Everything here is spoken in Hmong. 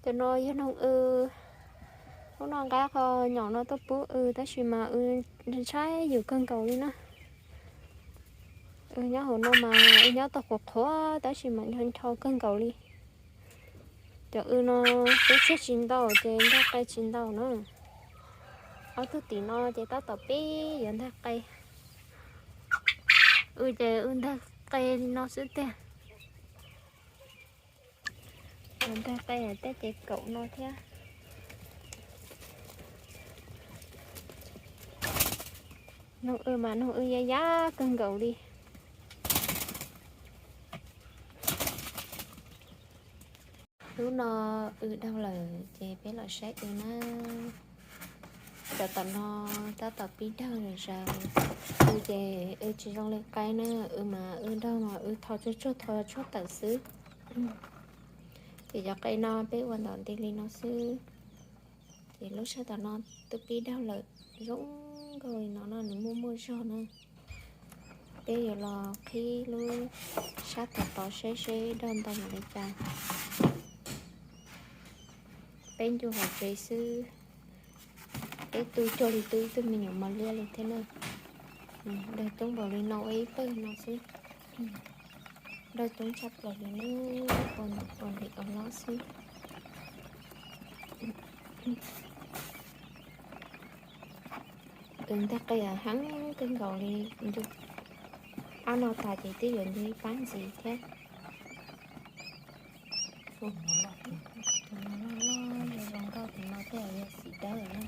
Cov no yog noog w. Hnub no nqa qho nyom no tuaj pub w, tab sis mas w ntshai yus kawg nkaus li na. W nyob hauv no mas w nyob tau qhuav qhuav, tab sis mas ncho ncho kawg nkaus li. Cov w no tub txiag tsis ntau ces ntag qe tsis ntau na. Ob tug tim no ces tab tom pib yuav ntag qe. W ces w ntag qe li no xwb tiag. Yuav ntag qe tej ces kaum no thiab. Noog w mas noog w ya yab kawg nkaus li. Hnub no w daug lawm ces peb los saib w na. Cov tom no tab tom pib daug zom zaws. W ces w tsis zoo li qe na, w mas w daug mas w tho tsuag tsuag tho tshuaj tawm xwb. Ces cov qe no peb ua ntawm nti li no xwb. Ces lub sab tom no twb pib daug lawm, zoo nkauj li no no nws muaj muaj zog na. Peb yuav los qhib lub sab tom tod seb seb daug ntau npaum li cas. Peb ncu hauv tsev xwb, peb tu cuag li tu ib tug me nyuam mos liab li thiab na. Daug coob npaum li no ua ib pawg no xwb. Daug coob tshaj plaws li na, ua ntawm ua ntim ua lob xwb. Ntag qe heev kawg nkaus li, ncu ab no tas ces twb yuav ncu ib pab ntxiv thiab. Tus no loj loj zoo nkauj, tus no tej yog xim dawb na.